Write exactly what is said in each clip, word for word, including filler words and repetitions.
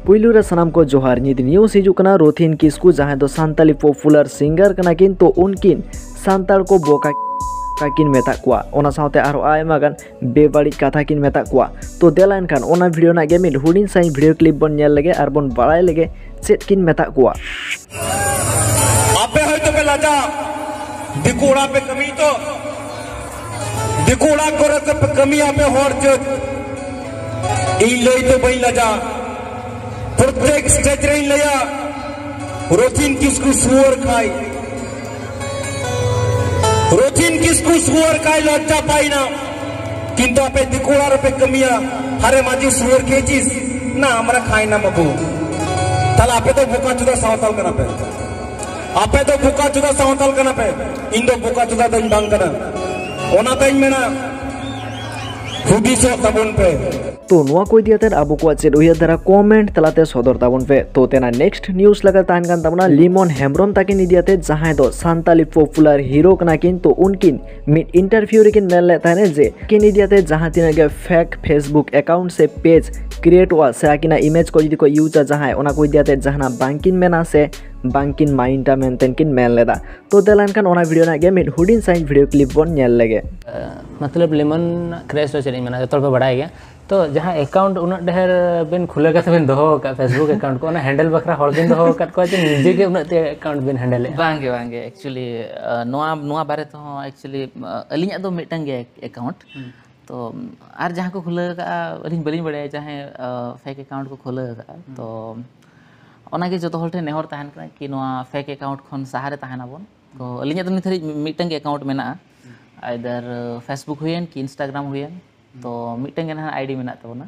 ᱯᱩᱭᱞᱩ ᱨᱮ ᱥᱟᱱᱟᱢ ᱠᱚ ᱡᱚᱦᱟᱨ᱾ ᱧᱤᱫ news ᱦᱤᱡᱩᱜ ᱠᱟᱱᱟ, ᱨᱚᱛᱷᱤᱱ ᱠᱤᱥᱠᱩ ᱡᱟᱦᱟᱸᱭ ᱫᱚ ᱥᱟᱱᱛᱟᱞᱤ popular singer ᱠᱟᱱᱟ ᱠᱤᱱ, ᱛᱚ ᱩᱱᱠᱤᱱ ᱥᱟᱱᱛᱟᱲ ᱠᱚ ᱵᱚᱠᱟ ᱠᱤᱱ ᱢᱮᱛᱟᱜ ᱠᱚᱣᱟ, ᱚᱱᱟ ᱥᱟᱶᱛᱮ ᱟᱨᱦᱚᱸ ᱟᱭᱢᱟ ᱜᱟᱱ ᱵᱮᱵᱟᱹᱲᱤᱡ ᱠᱟᱛᱷᱟ ᱠᱤᱱ ᱢᱮᱛᱟᱜ ᱠᱚᱣᱟ᱾ ᱛᱚ ᱫᱮᱞᱟ ᱮᱱᱠᱷᱟᱱ ᱚᱱᱟ video ᱨᱮᱱᱟᱜ ᱜᱮ ᱢᱤᱫ ᱦᱩᱰᱤᱧ ᱥᱟᱺᱦᱤᱡ video clip ᱵᱚᱱ ᱧᱮᱞ ᱞᱮᱜᱮ ᱟᱨ ᱵᱚᱱ ᱵᱟᱲᱟᱭ ᱞᱮᱜᱮ ᱪᱮᱫ ᱠᱤᱱ ᱢᱮᱛᱟᱜ ᱠᱚᱣᱟ᱾ ᱟᱯᱮ ᱦᱚᱭᱛᱳ ᱯᱮ ᱞᱟᱡᱟ, ᱫᱤᱠᱩ ᱚᱲᱟᱜ ᱯᱮ ᱠᱟᱹᱢᱤ ᱛᱚ, ᱫᱤᱠᱩ ᱚᱲᱟᱜ ᱠᱚᱨᱮ ᱫᱚ ᱯᱮ ᱠᱟᱹᱢᱤᱭᱟ ᱟᱯᱮ ᱦᱚᱲ ᱡᱟᱹᱛ᱾ ᱤᱧ ᱞᱟᱹᱭ ᱛᱮ ᱵᱟᱹᱧ ᱞᱟᱡᱟ, ᱯᱨᱚᱛᱮᱠ stage ᱨᱮᱧ ᱞᱟᱹᱭᱟ, ᱨᱚᱛᱷᱤᱱ ᱠᱤᱥᱠᱩ ᱥᱩᱣᱟᱹᱨ ᱠᱷᱟᱭ, ᱨᱚᱛᱷᱤᱱ ᱠᱤᱥᱠᱩ ᱥᱩᱣᱟᱹᱨ ᱠᱷᱟᱭ, ᱞᱚᱡᱡᱟ ᱯᱟᱭ ᱱᱟ᱾ কিন্তু আপনি দিকুড়া রূপে কমিয়া, আরে মাঝি শুয়োর খেয়েছিস না, আমরা খাই না বাবু। তাহলে আপনি তো বোকা চোদা সাঁওতাল কানা পে, আপনি তো বোকা চোদা সাঁওতাল কানা পে, ᱤᱧ ᱫᱚ ᱵᱳᱠᱟ ᱪᱳᱫᱟ ᱫᱚᱧ ᱵᱟᱝ ᱠᱟᱱᱟ᱾ ᱚᱱᱟᱛᱮᱧ ᱢᱮᱱᱟ, ᱦᱩᱫᱤᱥᱚᱜ ᱛᱟᱵᱚᱱ ᱯᱮ᱾ ᱛᱚ ᱱᱚᱣᱟ ᱠᱚ ᱤᱫᱤ ᱠᱟᱛᱮ ᱟᱵᱚ ᱠᱚᱣᱟᱜ ᱪᱮᱫ ᱩᱭᱦᱟᱹᱨ ᱫᱷᱟᱨᱟ, comment ᱛᱟᱞᱟᱛᱮ ᱥᱚᱫᱚᱨ ᱛᱟᱵᱚᱱ ᱯᱮ᱾ ᱛᱚ ᱛᱮᱱᱟᱜ next news ᱞᱮᱠᱟ ᱛᱟᱦᱮᱱ ᱠᱟᱱ ᱛᱟᱵᱚᱱᱟ ᱞᱤᱢᱚᱱ ᱦᱮᱢᱵᱨᱚᱢ ᱛᱟᱹᱠᱤᱱ ᱤᱫᱤ ᱠᱟᱛᱮ, ᱡᱟᱦᱟᱸᱭ ᱫᱚ ᱥᱟᱱᱛᱟᱞᱤ popular hero ᱠᱟᱱᱟ ᱠᱤᱱ᱾ ᱛᱚ ᱩᱱᱠᱤᱱ ᱢᱤᱫ interview ᱨᱮᱠᱤᱱ ᱢᱮᱱ ᱞᱮᱫ ᱛᱟᱦᱮᱱᱟ ᱡᱮ ᱟᱹᱠᱤᱱ ᱤᱫᱤ ᱠᱟᱛᱮ ᱡᱟᱦᱟᱸ ᱛᱤᱱᱟᱹᱜ ᱜᱮ fake Facebook account ᱥᱮ page createᱚᱜᱼᱟ ᱥᱮ ᱟᱹᱠᱤᱱᱟᱜ image ᱠᱚ ᱡᱩᱫᱤ ᱠᱚ useᱟ ᱡᱟᱦᱟᱸᱭ, ᱚᱱᱟ ᱠᱚ ᱤᱫᱤ ᱠᱟᱛᱮ ᱡᱟᱦᱟᱱᱟᱜ ᱵᱟᱝᱠᱤᱱ ᱢᱮᱱᱟ ᱥᱮ ᱵᱟᱝᱠᱤᱱ mindᱟ ᱢᱮᱱᱛᱮ ᱠᱤᱱ ᱢᱮᱱ ᱞᱮᱫᱟ᱾ ᱛᱚ ᱫᱮᱞᱟ ᱮᱱᱠᱷᱟᱱ ᱚᱱᱟ video ᱨᱮᱱᱟᱜ ᱜᱮ ᱢᱤᱫ ᱦᱩᱰᱤᱧ ᱥᱟᱺᱦᱤᱡ video clip ᱵᱚᱱ ᱧᱮᱞ ᱞᱮᱜᱮ᱾ ᱢᱚᱛᱞᱚᱵ ᱞᱤᱢᱚᱱ ᱨᱮᱱᱟᱜ craze ᱫᱚ ᱪᱮᱫ ᱤᱧ ᱢᱮᱱᱟ, ᱡᱚᱛᱚ ᱦᱚᱲ ᱯᱮ ᱵᱟᱲᱟᱭ ᱜᱮᱭᱟ᱾ ᱛᱚ ᱡᱟᱦᱟᱸ account ᱩᱱᱟᱹᱜ ᱰᱷᱮᱨ ᱵᱮᱱ ᱠᱷᱩᱞᱟᱹᱣ ᱠᱟᱛᱮ ᱵᱮᱱ ᱫᱚᱦᱚ ᱟᱠᱟᱫ Facebook account ᱠᱚ, ᱚᱱᱟ handle ᱵᱟᱠᱷᱨᱟ ᱦᱚᱲ ᱵᱮᱱ ᱫᱚᱦᱚ ᱟᱠᱟᱫ ᱠᱚᱣᱟ ᱡᱮ ᱱᱤᱡᱮ ᱜᱮ ᱩᱱᱟᱹᱜ ᱛᱮ account ᱵᱮᱱ handleᱮᱫᱼᱟ? ᱵᱟᱝ ᱜᱮ, ᱵᱟᱝ ᱜᱮ᱾ Actually, ᱟᱸ, ᱱᱚᱣᱟ, ᱱᱚᱣᱟ ᱵᱟᱨᱮ ᱛᱮᱦᱚᱸ actually, ᱟᱸ, ᱟᱹᱞᱤᱧᱟᱜ ᱫᱚ ᱢᱤᱫᱴᱟᱝ ᱜᱮ account᱾ ᱛᱚ ᱟᱨ ᱡᱟᱦᱟᱸ ᱠᱚ ᱠᱷᱩᱞᱟᱹᱣ ᱟᱠᱟᱫᱼᱟ, ᱟᱹᱞᱤᱧ ᱵᱟᱹᱞᱤᱧ ᱵᱟᱲᱟᱭᱟ ᱡᱟᱦᱟᱸᱭ, ᱟᱸ, fake account ᱠᱚ ᱠᱷᱩᱞᱟᱹᱣ ᱟᱠᱟᱫᱼᱟ᱾ ᱛᱚ ᱚᱱᱟᱜᱮ ᱡᱚᱛᱚ ᱦᱚᱲ ᱴᱷᱮᱱ ᱱᱮᱦᱚᱨ ᱛᱟᱦᱮᱱ ᱠᱟᱱᱟ ᱠᱤ ᱱᱚᱣᱟ fake account ᱠᱷᱚᱱ ᱥᱟᱦᱟᱨᱮ ᱛᱟᱦᱮᱱᱟᱵᱚᱱ᱾ ᱛᱚ ᱟᱹᱞᱤᱧᱟᱜ ᱫᱚ ᱱᱤᱛ ᱦᱟᱹᱨᱤᱡ ᱢᱤᱫᱴᱟᱝ ᱜᱮ account ᱢᱮᱱᱟᱜᱼᱟ, either Facebook ᱦᱩᱭᱮᱱ ᱠᱤ Instagram ᱦᱩᱭᱮᱱ, ᱛᱚ ᱢᱤᱫᱴᱟᱝ ᱜᱮ ᱱᱟᱦᱟᱜ ID ᱢᱮᱱᱟᱜ ᱛᱟᱵᱚᱱᱟ᱾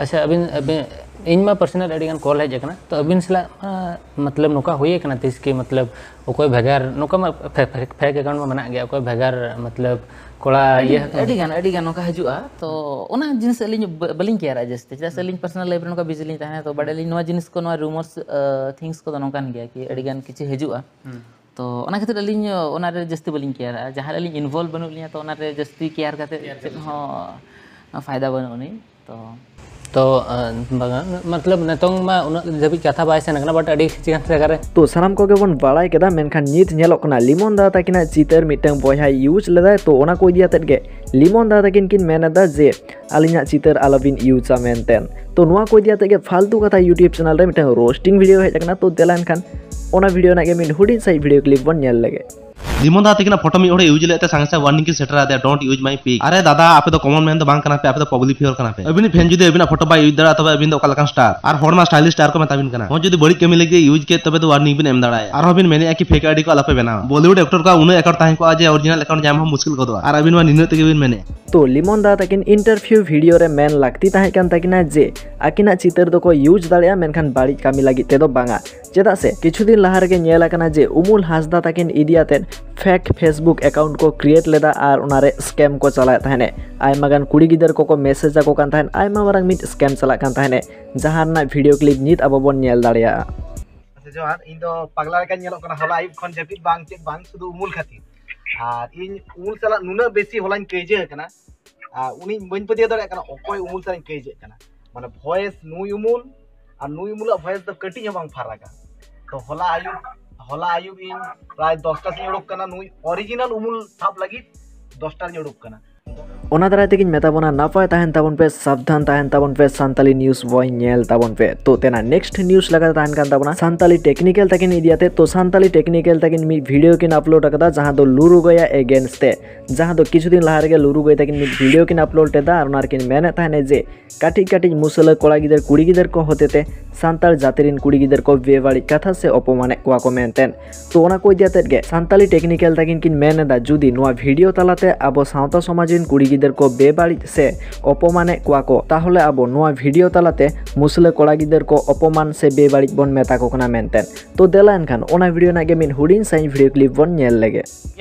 ᱟᱪᱪᱷᱟ, ᱟᱹᱵᱤᱱ, ᱟᱹᱵᱤᱱ, ᱤᱧ ᱢᱟ personal ᱟᱹᱰᱤ ᱜᱟᱱ call ᱦᱮᱡ ᱟᱠᱟᱱᱟ, ᱛᱚ ᱟᱹᱵᱤᱱ ᱥᱟᱞᱟᱜ ᱢᱟ, ᱢᱚᱛᱞᱚᱵ ᱱᱚᱝᱠᱟ ᱦᱩᱭ ᱟᱠᱟᱱᱟ ᱛᱤᱥ ᱠᱤ, ᱢᱚᱛᱞᱚᱵ ᱚᱠᱚᱭ ᱵᱷᱮᱜᱟᱨ, ᱱᱚᱝᱠᱟ ᱢᱟ fake, fake, fake account ᱢᱟ ᱢᱮᱱᱟᱜ ᱜᱮᱭᱟ, ᱚᱠᱚᱭ ᱵᱷᱮᱜᱟᱨ, ᱢᱚᱛᱞᱚᱵ ᱠᱚᱲᱟ ᱟᱹᱰᱤ, ᱤᱭᱟᱹ ᱟᱹᱰᱤ ᱜᱟᱱ, ᱟᱹᱰᱤ ᱜᱟᱱ ᱱᱚᱝᱠᱟ ᱦᱤᱡᱩᱜᱼᱟ, ᱛᱚ ᱚᱱᱟ ᱡᱤᱱᱤᱥ ᱟᱹᱞᱤᱧ ᱵᱟ-, ᱵᱟᱹᱞᱤᱧ ᱠᱮᱭᱟᱨᱟ ᱡᱟᱹᱥᱛᱤ, ᱪᱮᱫᱟᱜ ᱥᱮ ᱟᱹᱞᱤᱧ personal life ᱨᱮ ᱱᱚᱝᱠᱟ busy ᱞᱤᱧ ᱛᱟᱦᱮᱱᱟ, ᱛᱚ ᱵᱟᱰᱟᱭ ᱟᱹᱞᱤᱧ ᱱᱚᱣᱟ ᱡᱤᱱᱤᱥ ᱠᱚ, ᱱᱚᱣᱟ rumors, ᱟᱸ, things ᱠᱚᱫᱚ ᱱᱚᱝᱠᱟᱱ ᱜᱮᱭᱟ ᱠᱤ ᱟᱹᱰᱤ ᱜᱟᱱ ᱠᱤᱪᱷᱩ ᱦᱤᱡᱩᱜᱼᱟ᱾ ᱛᱚ ᱚᱱᱟ ᱠᱷᱟᱹᱛᱤᱨ ᱟᱹᱞᱤᱧ ᱚᱱᱟᱨᱮ ᱡᱟᱹᱥᱛᱤ ᱵᱟᱹᱞᱤᱧ ᱠᱮᱭᱟᱨᱟᱜᱼᱟ᱾ ᱡᱟᱦᱟᱸ ᱨᱮ ᱟᱹᱞᱤᱧ involve ᱵᱟᱹᱱᱩᱜ ᱞᱤᱧᱟ, ᱛᱚ ᱚᱱᱟᱨᱮ ᱡᱟᱹᱥᱛᱤ ᱠᱮᱭᱟᱨ ᱠᱟᱛᱮ ᱪᱮᱫ ᱦᱚᱸ ᱯᱷᱟᱭᱫᱟ ᱵᱟᱹᱱᱩᱜ ᱟᱹᱱᱤᱡ᱾ ᱛᱚ ᱛᱚ ᱟᱸ, ᱵᱟᱝᱟ, ᱢᱚᱛᱞᱚᱵ ᱱᱤᱛᱚᱝ ᱢᱟ ᱩᱱᱟᱹᱜ ᱫᱷᱟᱹᱵᱤᱡ ᱠᱟᱛᱷᱟ ᱵᱟᱭ ᱥᱮᱱ ᱠᱟᱱᱟ, but ᱟᱹᱰᱤ ᱠᱤᱪᱷᱩ ᱜᱟᱱ ᱡᱟᱭᱜᱟ ᱨᱮ ᱛᱚ ᱥᱟᱱᱟᱢ ᱠᱚᱜᱮ ᱵᱚᱱ ᱵᱟᱲᱟᱭ ᱠᱮᱫᱟ, ᱢᱮᱱᱠᱷᱟᱱ ᱱᱤᱛ ᱧᱮᱞᱚᱜ ᱠᱟᱱᱟ ᱞᱤᱢᱚᱱ ᱫᱟ ᱛᱟᱹᱠᱤᱱᱟᱜ ᱪᱤᱛᱟᱹᱨ ᱢᱤᱫᱴᱟᱝ ᱵᱚᱭᱦᱟᱭ ᱤᱭᱩᱡᱽ ᱞᱮᱫᱟᱭ᱾ ᱛᱚ ᱚᱱᱟ ᱠᱚ ᱤᱫᱤ ᱠᱟᱛᱮᱫ ᱜᱮ ᱞᱤᱢᱚᱱ ᱫᱟ ᱛᱟᱹᱠᱤᱱ ᱠᱤᱱ ᱢᱮᱱ ᱮᱫᱟ ᱡᱮ ᱟᱹᱞᱤᱧᱟᱜ ᱪᱤᱛᱟᱹᱨ ᱟᱞᱚᱵᱤᱱ ᱤᱭᱩᱡᱟ ᱢᱮᱱᱛᱮ᱾ ᱛᱚ ᱱᱚᱣᱟ ᱠᱚ ᱤᱫᱤ ᱠᱟᱛᱮᱫ ᱜᱮ ᱯᱷᱟᱞᱛᱩ ᱠᱟᱛᱷᱟ YouTube ᱪᱮᱱᱮᱞ ᱨᱮ ᱢᱤᱫᱴᱟᱝ ᱨᱳᱥᱴᱤᱝ ᱵᱷᱤᱰᱤᱭᱳ ᱦᱮᱡ ᱟᱠᱟᱱᱟ᱾ ᱛᱚ ᱫᱮᱞᱟ ᱮᱱᱠᱷᱟᱱ ᱚᱱᱟ ᱵᱷᱤᱰᱤᱭᱳ ᱨᱮᱱᱟᱜ ᱜᱮ ᱢᱤᱫ ᱦᱩᱰᱤᱧ ᱥᱟᱺᱦᱤᱡ ᱵᱷᱤᱰᱤᱭᱳ ᱠᱞᱤᱯ ᱵᱚᱱ ᱧᱮᱞ ᱞᱮᱜᱮ᱾ ᱞᱤᱢᱚᱱ ᱫᱟ ᱛᱟᱹᱠᱤᱱᱟᱜ ᱯᱷᱳᱴᱳ ᱢᱤᱫ ᱦᱚᱲᱮ ᱤᱭᱩᱡᱽ ᱞᱮᱫ ᱛᱮ ᱥᱟᱝ ᱥᱟᱝ ᱳᱣᱟᱨᱱᱤᱝ ᱠᱤᱱ ᱥᱮᱴᱮᱨ ᱟᱫᱮᱭᱟ, "Don't use my pic." ᱟᱨᱮ ᱫᱟᱫᱟ, ᱟᱯᱮ ᱫᱚ ᱠᱚᱢᱚᱱ ᱢᱮᱱ ᱫᱚ ᱵᱟᱝ ᱠᱟᱱᱟ ᱯᱮ, ᱟᱯᱮ ᱫᱚ ᱯᱟᱵᱽᱞᱤᱠ ᱯᱷᱤᱜᱟᱨ ᱠᱟᱱᱟ ᱯᱮ᱾ ᱟᱹᱵᱤᱱᱤᱡ ᱯᱷᱮᱱ ᱡᱩᱫᱤ ᱟᱹᱵᱤᱱᱟᱜ ᱯᱷᱳᱴᱳ ᱵᱟᱭ ᱤᱭᱩᱡᱽ ᱫᱟᱲᱮᱭᱟᱜᱼᱟ, ᱛᱚᱵᱮ ᱟᱹᱵᱤᱱ ᱫᱚ ᱚᱠᱟ ᱞᱮᱠᱟᱱ ᱥᱴᱟᱨ? ᱟᱨ ᱦᱚᱲ ᱢᱟ ᱥᱴᱟᱭᱞᱤᱥ ᱥᱴᱟᱨ ᱠᱚ ᱢᱮᱛᱟ ᱵᱤᱱ ᱠᱟᱱᱟ᱾ ᱦᱚᱸ, ᱡᱩᱫᱤ ᱵᱟᱹᱲᱤᱡ ᱠᱟᱹᱢᱤ ᱞᱟᱹᱜᱤᱫ ᱤᱭᱩᱡᱽ ᱠᱮᱫ, ᱛᱚᱵᱮ ᱫᱚ ᱳᱣᱟᱨᱱᱤᱝ ᱵᱤᱱ ᱮᱢ ᱫᱟᱲᱮᱭᱟᱜᱼᱟ᱾ ᱟᱨᱦᱚᱸ ᱵᱤᱱ ᱢᱮᱱᱮᱫᱼᱟ ᱠᱤ ᱯᱷᱮᱠ ᱟᱭᱰᱤ ᱠᱚ ᱟᱞᱚᱯᱮ ᱵᱮᱱᱟᱣᱟ᱾ ᱵᱚᱞᱤᱣᱩᱰ ᱮᱠᱴᱚᱨ ᱠᱚᱣᱟᱜ ᱩᱱᱟᱹᱜ ᱮᱠᱴᱚᱨ ᱛᱟᱦᱮᱸ ᱠᱚᱜᱼᱟ ᱡᱮ ᱚᱨᱤᱡᱤᱱᱟᱞ ᱮᱠᱟᱣᱩᱱᱴ ᱧᱟᱢ ᱦᱚᱸ ᱢᱩᱥᱠᱤᱞ ᱜᱚᱫᱚᱜᱼᱟ, ᱟᱨ ᱟᱹᱵᱤᱱ ᱢᱟ ᱱᱤᱱᱟᱹᱜ ᱛᱮᱜᱮ ᱵᱤᱱ ᱢᱮᱱᱮᱫᱼᱟ᱾ ᱛᱚ ᱞᱤᱢᱚᱱ ᱫᱟ ᱛᱟᱹᱠᱤᱱ ᱤᱱᱴᱟᱨᱵᱷᱤᱭᱩ ᱵᱷᱤᱰᱤᱭᱳ ᱨᱮ ᱢᱮᱱ ᱞᱟᱹᱠᱛᱤ ᱛᱟᱦᱮᱸ ᱠᱟᱱ ᱛᱟᱹᱠᱤᱱᱟ ᱡᱮ ᱟᱹᱠᱤᱱᱟᱜ ᱪᱤᱛᱟᱹᱨ ᱫᱚᱠᱚ ᱤᱭᱩᱡᱽ ᱫᱟᱲᱮᱭᱟᱜᱼᱟ, ᱢᱮᱱᱠᱷᱟᱱ ᱵᱟᱹᱲᱤᱡ ᱠᱟᱹᱢᱤ ᱞᱟᱹᱜᱤᱫ ᱛᱮᱫᱚ ᱵᱟᱝᱟ᱾ ᱪᱮᱫᱟᱜ ᱥᱮ ᱠᱤᱪᱷᱩ ᱫᱤᱱ ᱞᱟᱦᱟ ᱨᱮᱜᱮ ᱧᱮᱞ ᱟᱠᱟᱱᱟ ᱡᱮ ᱩᱢᱩᱞ ᱦᱟᱸᱥᱫᱟ ᱛᱟᱹᱠᱤᱱ ᱤᱫᱤ ᱟᱛᱮᱫ ᱯᱷᱮᱠ ᱯᱷᱮᱥᱵᱩᱠ ᱮᱠᱟᱣᱩᱱᱴ ᱠᱚ ᱠᱨᱤᱭᱮᱴ ᱞᱮᱫᱟ ᱟᱨ ᱚᱱᱟᱨᱮ ᱥᱠᱮᱢ ᱠᱚ ᱪᱟᱞᱟᱣᱮᱫ ᱛᱟᱦᱮᱸᱱᱮ᱾ ᱟᱭᱢᱟ ᱜᱟᱱ ᱠᱩᱲᱤ ᱜᱤᱫᱟᱹᱨ ᱠᱚᱠᱚ ᱢᱮᱥᱮᱡᱽ ᱟᱠᱚ ᱠᱟᱱ ᱛᱟᱦᱮᱸᱱ, ᱟᱭᱢᱟ ᱢᱟᱨᱟᱝ ᱢᱤᱫ ᱥᱠᱮᱢ ᱪᱟᱞᱟᱜ ᱠᱟᱱ ᱛᱟᱦᱮᱸᱱᱮ, ᱡᱟᱦᱟᱸ ᱨᱮᱱᱟᱜ ᱵᱷᱤᱰᱤᱭᱳ ᱠᱞᱤᱯ ᱱᱤᱛ ᱟᱵᱚ ᱵᱚᱱ ᱧᱮᱞ ᱫᱟᱲᱮᱭᱟᱜᱼᱟ᱾ ᱟᱪᱪᱷᱟ ᱡᱚᱦᱟᱨ, ᱤᱧ ᱫᱚ ᱯᱟᱜᱽᱞᱟ ᱞᱮᱠᱟᱧ ᱧᱮᱞᱚᱜ ᱠᱟᱱᱟ ᱦᱚᱞᱟ ᱟᱹᱭᱩᱵ ᱠᱷᱚᱱ ᱡᱟᱹᱯᱤᱫ ᱵᱟᱝ ᱪᱮᱫ ᱵᱟᱝ ᱥᱩᱫᱷᱩ ᱩᱢᱩᱞ ᱠᱷᱟᱹᱛᱤᱨ᱾ ᱟᱨ ᱤᱧ ᱩᱢᱩᱞ ᱥᱟᱞᱟᱜ ᱱᱩᱱᱟᱹᱜ ᱵᱮᱥᱤ ᱦᱚᱞᱟᱧ ᱠᱟᱹᱭᱡᱟᱹ ᱟᱠᱟᱱᱟ, ᱟᱨ ᱩᱱᱤ ᱵᱟᱹᱧ ᱯᱟᱹᱛᱭᱟᱹᱣ ᱫᱟᱲᱮᱭᱟᱜ ᱠᱟᱱᱟ ᱚᱠᱚᱭ ᱩᱢᱩᱞ ᱥᱟᱞᱟᱜ ᱤᱧ ᱠᱟᱹᱭᱡᱟᱹᱜ ᱠᱟᱱᱟ᱾ ᱢᱟᱱᱮ ᱵᱷᱚᱭᱮᱥ ᱱᱩᱭ ᱩᱢᱩᱞ ᱟᱨ ᱱᱩᱭ ᱩᱢᱩᱞᱟᱜ ᱵᱷᱚᱭᱮᱥ ᱫᱚ ᱠᱟᱹᱴᱤᱡ ᱦᱚᱸ ᱵᱟᱝ ᱯᱷᱟᱨᱟᱠᱟ᱾ ᱛᱚ ᱦᱚᱞᱟ ᱟᱹᱭᱩᱵ ᱦᱚᱞᱟ ᱟᱹᱭᱩᱵ ᱤᱧ ᱯᱨᱟᱭ ᱫᱚᱥᱴᱟ ᱥᱮᱫ ᱤᱧ ᱩᱰᱩᱠ ᱠᱟᱱᱟ, ᱱᱩᱭ ᱚᱨᱤᱡᱤᱱᱟᱞ ᱩᱢᱩᱞ ᱥᱟᱵ ᱞᱟᱹᱜᱤᱫ ᱫᱚᱥᱴᱟ ᱨᱤᱧ ᱩᱰᱩᱠ ᱠᱟᱱᱟ᱾ ᱚᱱᱟ ᱫᱟᱨᱟᱭ ᱛᱮᱜᱤᱧ ᱢᱮᱛᱟ ᱵᱚᱱᱟ, ᱱᱟᱯᱟᱭ ᱛᱟᱦᱮᱱ ᱛᱟᱵᱚᱱ ᱯᱮ, ᱥᱟᱵᱫᱷᱟᱱ ᱛᱟᱦᱮᱱ ᱛᱟᱵᱚᱱ ᱯᱮ, ᱥᱟᱱᱛᱟᱞᱤ ᱱᱤᱭᱩᱡᱽ ᱵᱚᱭ ᱧᱮᱞ ᱛᱟᱵᱚᱱ ᱯᱮ᱾ ᱛᱚ ᱛᱮᱱᱟᱜ ᱱᱮᱠᱥᱴ ᱱᱤᱭᱩᱡᱽ ᱞᱮᱠᱟᱛᱮ ᱛᱟᱦᱮᱱ ᱠᱟᱱ ᱛᱟᱵᱚᱱᱟ ᱥᱟᱱᱛᱟᱞᱤ ᱴᱮᱠᱱᱤᱠᱮᱞ ᱛᱟᱹᱠᱤᱱ ᱤᱫᱤ ᱟᱛᱮ᱾ ᱛᱚ ᱥᱟᱱᱛᱟᱞᱤ ᱴᱮᱠᱱᱤᱠᱮᱞ ᱛᱟᱹᱠᱤᱱ ᱢᱤᱫ ᱵᱷᱤᱰᱤᱭᱳ ᱠᱤᱱ ᱟᱯᱞᱳᱰ ᱟᱠᱟᱫᱟ, ᱡᱟᱦᱟᱸ ᱫᱚ ᱞᱩᱨᱩ ᱜᱚᱭᱟ ᱮᱜᱮᱱᱥᱴ ᱛᱮ, ᱡᱟᱦᱟᱸ ᱫᱚ ᱠᱤᱪᱷᱩ ᱫᱤᱱ ᱞᱟᱦᱟ ᱨᱮᱜᱮ ᱞᱩᱨᱩ ᱜᱚᱭ ᱛᱟᱹᱠᱤᱱ ᱢᱤᱫ ᱵᱷᱤᱰᱤᱭᱳ ᱠᱤᱱ ᱟᱯᱞᱳᱰ ᱞᱮᱫᱟ ᱟᱨ ᱚᱱᱟ ᱨᱮᱠᱤᱱ ᱢᱮᱱᱮᱫ ᱛᱟᱦᱮᱱᱟ ᱡᱮ ᱠᱟᱹᱴᱤᱡ ᱠᱟᱹᱴᱤᱡ ᱢᱩᱥᱟᱹᱞᱟᱹ ᱠᱚᱲᱟ ᱜᱤᱫᱟᱹᱨ ᱠᱩᱲᱤ ᱜᱤᱫᱟᱹᱨ ᱠᱚ ᱦᱚᱛᱮᱛᱮ ᱥᱟᱱᱛᱟᱲ ᱡᱟᱹᱛᱤ ᱨᱮᱱ ᱠᱩᱲᱤ ᱜᱤᱫᱟᱹᱨ ᱠᱚ ᱵᱮᱵᱟᱹᱲᱤᱡ ᱠᱟᱛᱷᱟ ᱥᱮ ᱚᱯᱚᱢᱟᱱᱮᱫ ᱠᱚᱣᱟ ᱠᱚ ᱢᱮᱱᱛᱮ᱾ ᱛᱚ ᱚᱱᱟ ᱠᱚ ᱤᱫᱤ ᱟᱛᱮᱫ ᱜᱮ ᱥᱟᱱᱛᱟᱞᱤ ᱴᱮᱠᱱᱤᱠᱮᱞ ᱛᱟᱹᱠᱤᱱ ᱠᱤᱱ ᱢᱮᱱ ᱮᱫᱟ, ᱡᱩᱫᱤ ᱱᱚᱣᱟ ᱵᱷᱤᱰᱤᱭᱳ ᱛᱟᱞᱟᱛᱮ ᱟᱵᱚ ᱥᱟᱶᱛᱟ ᱥᱚᱢᱟᱡᱽ ᱨᱮᱱ ᱠᱩᱲᱤ ᱜᱤᱫᱟᱹᱨ ᱠᱚ ᱵᱮᱵᱟᱹᱲᱤᱡ ᱥᱮ ᱚᱯᱚᱢᱟᱱᱮᱫ ᱠᱚᱣᱟ ᱠᱚ, ᱛᱟᱦᱚᱞᱮ ᱟᱵᱚ ᱱᱚᱣᱟ ᱵᱷᱤᱰᱤᱭᱳ ᱛᱟᱞᱟᱛᱮ ᱢᱩᱥᱞᱟᱹ ᱠᱚᱲᱟ ᱜᱤᱫᱟᱹᱨ ᱠᱚ ᱚᱯᱚᱢᱟᱱ ᱥᱮ ᱵᱮᱵᱟᱹᱲᱤᱡ ᱵᱚᱱ ᱢᱮᱛᱟ ᱠᱚ ᱠᱟᱱᱟ ᱢᱮᱱᱛᱮ᱾ ᱛᱚ ᱫᱮᱞᱟ ᱮᱱᱠᱷᱟᱱ ᱚᱱᱟ ᱵᱷᱤᱰᱤᱭᱳ ᱨᱮᱱᱟᱜ ᱜᱮ ᱢᱤᱫ ᱦᱩᱰᱤᱧ ᱥᱟᱺᱦᱤᱡ ᱵᱷᱤᱰᱤᱭᱳ ᱠᱞᱤᱯ ᱵᱚᱱ ᱧᱮᱞ ᱞᱮᱜᱮ᱾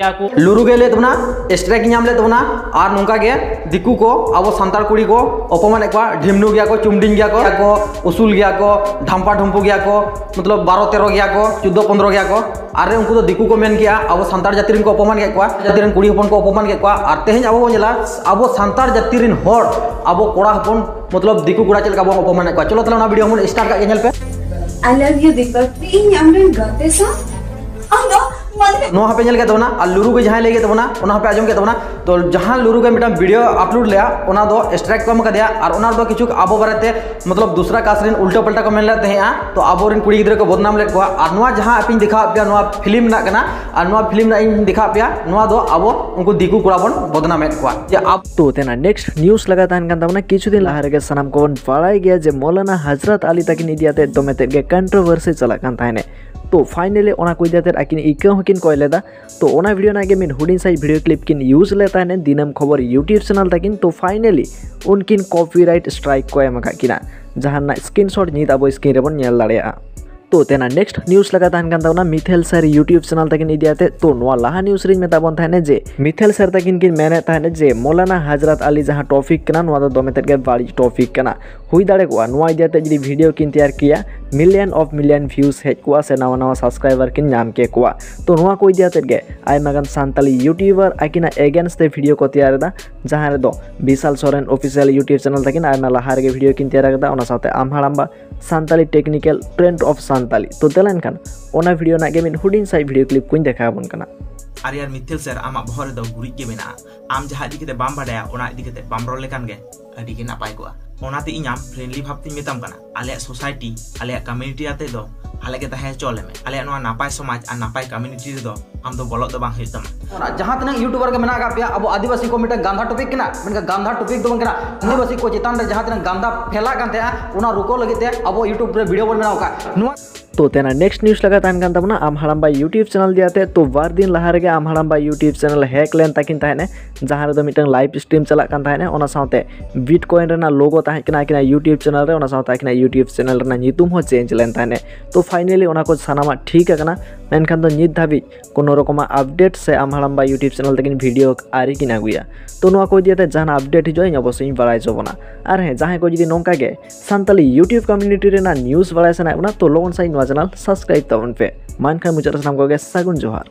ᱞᱩᱨᱩ ᱜᱮ ᱞᱟᱹᱭ ᱛᱟᱵᱚᱱᱟ, ᱥᱴᱨᱟᱭᱤᱠ ᱧᱟᱢ ᱞᱮᱫ ᱛᱟᱵᱚᱱᱟ᱾ ᱟᱨ ᱱᱚᱝᱠᱟ ᱜᱮ ᱫᱤᱠᱩ ᱠᱚ ᱟᱵᱚ ᱥᱟᱱᱛᱟᱲ ᱠᱩᱲᱤ ᱠᱚ ᱚᱯᱚᱢᱟᱱᱮᱫ ᱠᱚᱣᱟ, ᱰᱷᱤᱢᱱᱩ ᱜᱮᱭᱟ ᱠᱚ, ᱪᱩᱢᱰᱤᱝ ᱜᱮᱭᱟ ᱠᱚ, ᱜᱮᱭᱟ ᱠᱚ, ᱩᱥᱩᱞ ᱜᱮᱭᱟ ᱠᱚ, ᱰᱷᱟᱢᱯᱟ ᱰᱷᱩᱢᱯᱩ ᱜᱮᱭᱟ ᱠᱚ, ᱢᱚᱛᱞᱚᱵ ᱵᱟᱨᱚ ᱛᱮᱨᱚ ᱜᱮᱭᱟ ᱠᱚ, ᱪᱳᱫᱽᱫᱳ ᱯᱚᱱᱫᱽᱨᱚ ᱜᱮᱭᱟ ᱠᱚ᱾ ᱟᱨ ᱩᱱᱠᱩ ᱫᱚ ᱫᱤᱠᱩ ᱠᱚ ᱢᱮᱱ ᱠᱮᱜᱼᱟ, ᱟᱵᱚ ᱥᱟᱱᱛᱟᱲ ᱡᱟᱹᱛᱤ ᱨᱮᱱ ᱠᱚ ᱚᱯᱚᱢᱟᱱ ᱠᱮᱫ ᱠᱚᱣᱟ, ᱡᱟᱹᱛᱤ ᱨᱮᱱ ᱠᱩᱲᱤ ᱦᱚᱯᱚᱱ ᱠᱚ ᱚᱯᱚᱢᱟᱱ ᱠᱮᱫ ᱠᱚᱣᱟ᱾ ᱟᱨ ᱛᱮᱦᱮᱧ ᱟᱵᱚ ᱵᱚᱱ ᱧᱮᱞᱟ, ᱟᱵᱚ ᱥᱟᱱᱛᱟᱲ ᱡᱟᱹᱛᱤ ᱨᱮᱱ ᱦᱚᱲ ᱟᱵᱚ ᱠᱚᱲᱟ ᱦᱚᱯᱚᱱ ᱢᱚᱛᱞᱚᱵ ᱫᱤᱠᱩ ᱠᱚᱲᱟ ᱪᱮᱫ ᱞᱮᱠᱟ ᱵᱚᱱ ᱚᱯᱚᱢᱟᱱᱮᱫ ᱠᱚᱣᱟ᱾ ᱪᱚᱞᱚ ᱛᱟᱦᱞᱮ ᱚᱱᱟ ᱵᱷᱤᱰᱤᱭᱳ ᱵᱚᱱ ᱥᱴᱟᱨᱴ ᱠᱟᱜ ᱜᱮ, ᱧᱮᱞ ᱯᱮ᱾ I love you ᱫᱤᱯᱚᱠ, ᱤᱧ ᱟᱢᱨᱮᱱ ᱜᱟᱛᱮ ᱥᱟᱶ ᱟᱢ ᱫᱚ ᱢᱟᱱᱮ ᱱᱚᱣᱟ ᱦᱚᱸᱯᱮ ᱧᱮᱞ ᱠᱮᱫ ᱛᱟᱵᱚᱱᱟ, ᱟᱨ ᱞᱩᱨᱩ ᱜᱮ ᱡᱟᱦᱟᱸᱭ ᱞᱟᱹᱭ ᱠᱮᱫ ᱛᱟᱵᱚᱱᱟ ᱚᱱᱟ ᱦᱚᱸᱯᱮ ᱟᱸᱡᱚᱢ ᱠᱮᱫ ᱛᱟᱵᱚᱱᱟ᱾ ᱛᱚ ᱡᱟᱦᱟᱸ ᱞᱩᱨᱩ ᱜᱮ ᱢᱤᱫᱴᱟᱝ ᱵᱷᱤᱰᱤᱭᱳ ᱟᱯᱞᱳᱰ ᱞᱮᱜᱼᱟ, ᱚᱱᱟ ᱫᱚ ᱥᱴᱨᱟᱭᱤᱠ ᱠᱚ ᱮᱢ ᱠᱟᱫᱮᱭᱟ, ᱟᱨ ᱚᱱᱟ ᱨᱮᱫᱚ ᱠᱤᱪᱷᱩ ᱟᱵᱚ ᱵᱟᱨᱮᱛᱮ ᱢᱚᱛᱞᱚᱵ ᱫᱩᱥᱨᱟ ᱠᱟᱥᱴ ᱨᱮᱱ ᱩᱞᱴᱟᱹ ᱯᱟᱞᱴᱟ ᱠᱚ ᱢᱮᱱ ᱞᱮᱫ ᱛᱟᱦᱮᱸᱜᱼᱟ᱾ ᱛᱚ ᱟᱵᱚᱨᱮᱱ ᱠᱩᱲᱤ ᱜᱤᱫᱽᱨᱟᱹ ᱠᱚ ᱵᱚᱫᱱᱟᱢ ᱞᱮᱫ ᱠᱚᱣᱟ, ᱟᱨ ᱱᱚᱣᱟ ᱡᱟᱦᱟᱸ ᱟᱯᱮᱧ ᱫᱮᱠᱷᱟᱣᱟᱫ ᱯᱮᱭᱟ, ᱱᱚᱣᱟ ᱯᱷᱤᱞᱢ ᱨᱮᱱᱟᱜ ᱠᱟᱱᱟ, ᱟᱨ ᱱᱚᱣᱟ ᱯᱷᱤᱞᱢ ᱨᱮᱱᱟᱜ ᱤᱧ ᱫᱮᱠᱷᱟᱣᱟᱫ ᱯᱮᱭᱟ, ᱱᱚᱣᱟ ᱫᱚ ᱟᱵᱚ ᱩᱱᱠᱩ ᱫᱤᱠᱩ ᱠᱚᱲᱟ ᱵᱚᱱ ᱵᱚᱫᱱᱟᱢᱮᱫ ᱠᱚᱣᱟ᱾ ᱡᱮ ᱟᱵᱚ ᱛᱚ ᱛᱮᱱᱟᱜ ᱱᱮᱠᱥᱴ ᱱᱤᱭᱩᱡᱽ ᱞᱟᱜᱟ ᱛᱟᱦᱮᱱ ᱠᱟᱱ ᱛᱟᱵᱚᱱᱟ᱾ ᱠᱤᱪᱷᱩ ᱫᱤᱱ ᱞᱟᱦᱟ ᱨᱮᱜᱮ ᱥᱟᱱᱟᱢ ᱠᱚᱵᱚᱱ ᱵᱟᱲᱟᱭ ᱜᱮᱭᱟ ᱡᱮ ᱢᱚᱞᱟᱱᱟ ᱦᱟᱡᱨᱟᱛ ᱟᱞᱤ ᱛᱟᱹᱠᱤᱱ ᱤᱫᱤ ᱟᱛᱮ ᱫᱚᱢᱮ ᱛᱮᱫ ᱜᱮ ᱠᱚᱱᱴᱨᱳᱵᱷᱟᱨᱥᱤ ᱪᱟᱞᱟᱜ ᱠᱟᱱ ᱛᱟᱦᱮᱱᱮ᱾ ᱛᱚ ᱯᱷᱟᱭᱱᱟᱞᱤ ᱚᱱᱟ ᱠᱚ ᱤᱫᱤ ᱟᱛᱮ ᱟᱹᱠᱤᱱ ᱤᱠᱟᱹ ᱦᱚᱸᱠᱤᱱ ᱠᱚᱭ ᱞᱮᱫᱟ᱾ ᱛᱚ ᱚᱱᱟ ᱵᱷᱤᱰᱤᱭᱳ ᱨᱮᱱᱟᱜ ᱜᱮ ᱢᱤᱫ ᱦᱩᱰᱤᱧ ᱥᱟᱺᱦᱤᱡ ᱵᱷᱤᱰᱤᱭᱳ ᱠᱞᱤᱯ ᱠᱤᱱ ᱤᱭᱩᱡᱽ ᱞᱮᱫ ᱛᱟᱦᱮᱱᱮ ᱫᱤᱱᱟᱹᱢ ᱠᱷᱚᱵᱚᱨ ᱭᱩᱴᱤᱭᱩᱵᱽ ᱪᱮᱱᱮᱞ ᱛᱟᱹᱠᱤᱱ᱾ ᱛᱚ ᱯᱷᱟᱭᱱᱟᱞᱤ ᱩᱱᱠᱤᱱ ᱠᱚᱯᱤᱨᱟᱭᱤᱴ ᱥᱴᱨᱟᱭᱤᱠ ᱠᱚ ᱮᱢ ᱟᱠᱟᱫ ᱠᱤᱱᱟ, ᱡᱟᱦᱟᱸ ᱨᱮᱱᱟᱜ ᱥᱠᱨᱤᱱᱥᱚᱴ ᱱᱤᱛ ᱟᱵᱚ ᱥᱠᱨᱤᱱ ᱨᱮᱵᱚᱱ ᱧᱮᱞ ᱫᱟᱲᱮᱭᱟᱜᱼᱟ᱾ ᱛᱚ ᱛᱮᱱᱟᱜ ᱱᱮᱠᱥᱴ ᱱᱤᱭᱩᱡᱽ ᱞᱟᱜᱟ ᱛᱟᱦᱮᱱ ᱠᱟᱱ ᱛᱟᱵᱚᱱᱟ ᱢᱤᱛᱷᱮᱞ ᱥᱟᱨ ᱭᱩᱴᱤᱭᱩᱵᱽ ᱪᱮᱱᱮᱞ ᱛᱟᱹᱠᱤᱱ ᱤᱫᱤ ᱟᱛᱮ᱾ ᱛᱚ ᱱᱚᱣᱟ ᱞᱟᱦᱟ ᱱᱤᱭᱩᱡᱽ ᱨᱤᱧ ᱢᱮᱛᱟᱜ ᱵᱚᱱ ᱛᱟᱦᱮᱱᱟ ᱡᱮ ᱢᱤᱛᱷᱮᱞ ᱥᱟᱨ ᱛᱟᱹᱠᱤᱱ ᱠᱤᱱ ᱢᱮᱱᱮᱫ ᱛᱟᱦᱮᱱᱟ ᱡᱮ ᱢᱚᱞᱟᱱᱟ ᱦᱟᱡᱨᱟᱛ ᱟᱞᱤ ᱡᱟᱦᱟᱸ ᱴᱚᱯᱤᱠ ᱠᱟᱱᱟ, ᱱᱚᱣᱟ ᱫᱚ ᱫᱚᱢᱮ ᱛᱮᱫ ᱜᱮ ᱵᱟᱹᱲᱤᱡ ᱴᱚᱯᱤᱠ ᱠᱟᱱᱟ᱾ ᱦᱩᱭ ᱫᱟᱲᱮ ᱠᱚᱜᱼᱟ ᱱᱚᱣᱟ ᱤᱫᱤ ᱟᱛᱮ ᱡᱩᱫᱤ ᱵᱷᱤᱰᱤᱭᱳ ᱠᱤᱱ ᱛᱮᱭᱟᱨ ᱠᱮᱭᱟ, ᱢᱤᱞᱤᱭᱚᱱ ᱚᱯᱷ ᱢᱤᱞᱤᱭᱚᱱ ᱵᱷᱤᱭᱩᱡᱽ ᱦᱮᱡ ᱠᱚᱜᱼᱟ ᱥᱮ ᱱᱟᱣᱟ ᱱᱟᱣᱟ ᱥᱟᱵᱥᱠᱨᱟᱭᱵᱟᱨ ᱠᱤᱱ ᱧᱟᱢ ᱠᱮ ᱠᱚᱣᱟ᱾ ᱛᱚ ᱱᱚᱣᱟ ᱠᱚ ᱤᱫᱤ ᱟᱛᱮ ᱜᱮ ᱟᱭᱢᱟ ᱜᱟᱱ ᱥᱟᱱᱛᱟᱞᱤ ᱭᱩᱴᱤᱭᱩᱵᱟᱨ ᱟᱹᱠᱤᱱᱟᱜ ᱮᱜᱮᱱᱥᱴ ᱛᱮ ᱵᱷᱤᱰᱤᱭᱳ ᱠᱚ ᱛᱮᱭᱟᱨ ᱮᱫᱟ, ᱡᱟᱦᱟᱸ ᱨᱮᱫᱚ ᱵᱤᱥᱟᱞ ᱥᱚᱨᱮᱱ ᱚᱯᱷᱤᱥᱤᱭᱟᱞ ᱭᱩᱴᱤᱭᱩᱵᱽ ᱪᱮᱱᱮᱞ ᱛᱟᱹᱠᱤᱱ ᱟᱭᱢᱟ ᱞᱟᱦᱟ ᱨᱮᱜᱮ ᱵᱷᱤᱰᱤᱭᱳ ᱠᱤᱱ ᱛᱮᱭᱟᱨ ᱟᱠᱟᱫᱟ, ᱚᱱᱟ ᱥᱟᱶᱛᱮ ᱟᱢ ᱦᱟᱲᱟᱢᱵᱟ Santali technical trend of Santali. ᱛᱚ ᱫᱮᱞᱟ ᱮᱱᱠᱷᱟᱱ ᱚᱱᱟ ᱵᱷᱤᱰᱤᱭᱳ ᱨᱮᱱᱟᱜ ᱜᱮ ᱢᱤᱫ ᱦᱩᱰᱤᱧ ᱥᱟᱺᱦᱤᱡ ᱵᱷᱤᱰᱤᱭᱳ ᱠᱞᱤᱯ ᱠᱚᱧ ᱫᱮᱠᱷᱟᱣ ᱟᱵᱚᱱ ᱠᱟᱱᱟ᱾ ᱟᱨ ᱭᱟᱨ ᱢᱤᱛᱷᱮᱞ ᱥᱟᱨ, ᱟᱢᱟᱜ ᱵᱚᱦᱚᱜ ᱨᱮᱫᱚ ᱜᱩᱨᱤᱡ ᱜᱮ ᱢᱮᱱᱟᱜᱼᱟ᱾ ᱟᱢ ᱡᱟᱦᱟᱸ ᱤᱫᱤ ᱠᱟᱛᱮ ᱵᱟᱢ ᱵᱟᱰᱟᱭᱟ, ᱚᱱᱟ ᱤᱫᱤ ᱠᱟᱛᱮ ᱵᱟᱢ ᱨᱚᱲ ᱞᱮᱠᱷᱟᱱ ᱜᱮ ᱟᱹᱰᱤ ᱜᱮ ᱱᱟᱯᱟᱭ ᱠᱚᱜᱼᱟ᱾ ᱚᱱᱟᱛᱮ ᱤᱧ ᱟᱢ ᱯᱷᱨᱮᱱᱰᱞᱤ ᱵᱷᱟᱵᱽ ᱛᱤᱧ ᱢᱮᱛᱟᱢ ᱠᱟᱱᱟ, ᱟᱞᱮᱭᱟᱜ ᱥᱳᱥᱟᱭᱴᱤ, ᱟᱞᱮᱭᱟᱜ ᱠᱚᱢᱤᱭᱩᱱᱤᱴᱤ ᱟᱛᱮ ᱫᱚ ᱟᱞᱮ ᱜᱮ ᱛᱟᱦᱮᱸ ᱦᱚᱪᱚ ᱟᱞᱮ ᱢᱮ᱾ ᱟᱞᱮᱭᱟᱜ ᱱᱚᱣᱟ ᱱᱟᱯᱟᱭ ᱥᱚᱢᱟᱡᱽ ᱟᱨ ᱱᱟᱯᱟᱭ ᱠᱚᱢᱤᱭᱩᱱᱤᱴᱤ ᱨᱮᱫᱚ ᱟᱢ ᱫᱚ ᱵᱚᱞᱚᱜ ᱫᱚ ᱵᱟᱝ ᱦᱩᱭᱩᱜ ᱛᱟᱢᱟ᱾ ᱚᱱᱟ ᱡᱟᱦᱟᱸ ᱛᱤᱱᱟᱹᱜ ᱭᱩᱴᱩᱵᱟᱨ ᱜᱮ ᱢᱮᱱᱟᱜ ᱟᱠᱟᱫ ᱯᱮᱭᱟ, ᱟᱵᱚ ᱟᱹᱫᱤᱵᱟᱹᱥᱤ ᱠᱚ ᱢᱤᱫᱴᱟᱝ ᱜᱟᱱᱫᱷᱟ ᱴᱚᱯᱤᱠ ᱠᱟᱱᱟ, ᱢᱮᱱᱠᱷᱟᱱ ᱜᱟᱱᱫᱷᱟ ᱴᱚᱯᱤᱠ ᱫᱚ ᱵᱟᱝ ᱠᱟᱱᱟ᱾ ᱟᱹᱫᱤᱵᱟᱹᱥᱤ ᱠᱚ ᱪᱮᱛᱟᱱ ᱨᱮ ᱡᱟᱦᱟᱸ ᱛᱤᱱᱟᱹᱜ ᱜᱟᱱᱫᱷᱟ ᱯᱷᱮᱞᱟᱜ ᱠᱟᱱ ᱛᱟᱦᱮᱸᱜᱼᱟ, ᱚᱱᱟ ᱨᱩᱠᱟᱹᱣ ᱞᱟᱹᱜᱤᱫ ᱛᱮ ᱟᱵᱚ ᱭᱩᱴᱩᱵᱽ ᱨᱮ ᱵᱷᱤᱰᱤᱭᱳ ᱵᱚᱱ ᱵᱮᱱᱟᱣ ᱟᱠᱟᱫ᱾ ᱱᱚᱣᱟ ᱛᱚ ᱛᱮᱱᱟᱜ ᱱᱮᱠᱥᱴ ᱱᱤᱭᱩᱡᱽ ᱞᱮᱠᱟ ᱛᱟᱦᱮᱱ ᱠᱟᱱ ᱛᱟᱵᱚᱱᱟ ᱟᱢ ᱦᱟᱲᱟᱢᱵᱟ ᱭᱩᱴᱤᱭᱩᱵᱽ ᱪᱮᱱᱮᱞ ᱫᱤᱭᱟᱛᱮ᱾ ᱛᱚ ᱵᱟᱨ ᱫᱤᱱ ᱞᱟᱦᱟ ᱨᱮᱜᱮ ᱟᱢ ᱦᱟᱲᱟᱢᱵᱟ ᱭᱩᱴᱤᱭᱩᱵᱽ ᱪᱮᱱᱮᱞ ᱦᱮᱠ ᱞᱮᱱ ᱛᱟᱹᱠᱤᱱ ᱛᱟᱦᱮᱱᱮ, ᱡᱟᱦᱟᱸ ᱨᱮᱫᱚ ᱢᱤᱫᱴᱟᱝ ᱞᱟᱭᱤᱵᱷ ᱥᱴᱨᱤᱢ ᱪᱟᱞᱟᱜ ᱠᱟᱱ ᱛᱟᱦᱮᱱᱮ, ᱚᱱᱟ ᱥᱟᱶᱛᱮ ᱵᱤᱴᱠᱚᱭᱮᱱ ᱨᱮᱱᱟᱜ ᱞᱳᱜᱳ ᱛᱟᱦᱮᱸ ᱠᱟᱱᱟ ᱟᱹᱠᱤᱱᱟᱜ ᱭᱩᱴᱤᱭᱩᱵᱽ ᱪᱮᱱᱮᱞ ᱨᱮ, ᱚᱱᱟ ᱥᱟᱶᱛᱮ ᱟᱹᱠᱤᱱᱟᱜ ᱭᱩᱴᱤᱭᱩᱵᱽ ᱪᱮᱱᱮᱞ ᱨᱮᱱᱟᱜ ᱧᱩᱛᱩᱢ ᱦᱚᱸ ᱪᱮᱧᱡᱽ ᱞᱮᱱ ᱛᱟᱦᱮᱱᱮ᱾ ᱛᱚ ᱯᱷᱟᱭᱱᱟᱞᱤ ᱚᱱᱟ ᱠᱚ ᱥᱟᱱᱟᱢᱟᱜ ᱴᱷᱤᱠ ᱟᱠᱟᱱᱟ, ᱢᱮᱱᱠᱷᱟᱱ ᱫᱚ ᱱᱤᱛ ᱫᱷᱟᱹᱵᱤᱡ ᱠᱳᱱᱳ ᱨᱚᱠᱚᱢᱟᱜ ᱟᱯᱰᱮᱴ ᱥᱮ ᱟᱢ ᱦᱟᱲᱟᱢᱵᱟ ᱭᱩᱴᱤᱭᱩᱵᱽ ᱪᱮᱱᱮᱞ ᱛᱟᱹᱠᱤᱱ ᱵᱷᱤᱰᱤᱭᱳ ᱟᱹᱣᱨᱤ ᱠᱤᱱ ᱟᱹᱜᱩᱭᱟ᱾ ᱛᱚ ᱱᱚᱣᱟ ᱠᱚ ᱤᱫᱤ ᱠᱟᱛᱮ ᱡᱟᱦᱟᱱᱟᱜ ᱟᱯᱰᱮᱴ ᱦᱤᱡᱩᱜᱼᱟ, ᱤᱧ ᱚᱵᱚᱥᱥᱳᱭ ᱤᱧ ᱵᱟᱲᱟᱭ ᱦᱚᱪᱚ ᱵᱚᱱᱟ᱾ ᱟᱨ ᱦᱮᱸ, ᱡᱟᱦᱟᱸᱭ ᱠᱚ ᱡᱩᱫᱤ ᱱᱚᱝᱠᱟ ᱜᱮ ᱥᱟᱱᱛᱟᱞᱤ ᱭᱩᱴᱤᱭᱩᱵᱽ ᱠᱚᱢᱤᱭᱩᱱᱤᱴᱤ ᱨᱮᱱᱟᱜ ᱱᱤᱭᱩᱡᱽ ᱵᱟᱲᱟᱭ ᱥᱟᱱᱟᱭᱮᱫ ᱵᱚᱱᱟ, ᱛᱚ ᱞᱚᱜᱚᱱ ᱥᱟᱺᱦᱤᱡ ᱱᱚᱣᱟ ᱪᱮᱱᱮᱞ ᱥᱟᱵᱥᱠᱨᱟᱭᱤᱵᱽ ᱛᱟᱵᱚᱱ ᱯᱮ᱾ ᱢᱟ ᱮᱱᱠᱷᱟᱱ ᱢᱩᱪᱟᱹᱫ ᱨᱮ ᱥᱟᱱᱟᱢ ᱠᱚᱜᱮ ᱥᱟᱹᱜᱩᱱ ᱡᱚᱦᱟᱨ᱾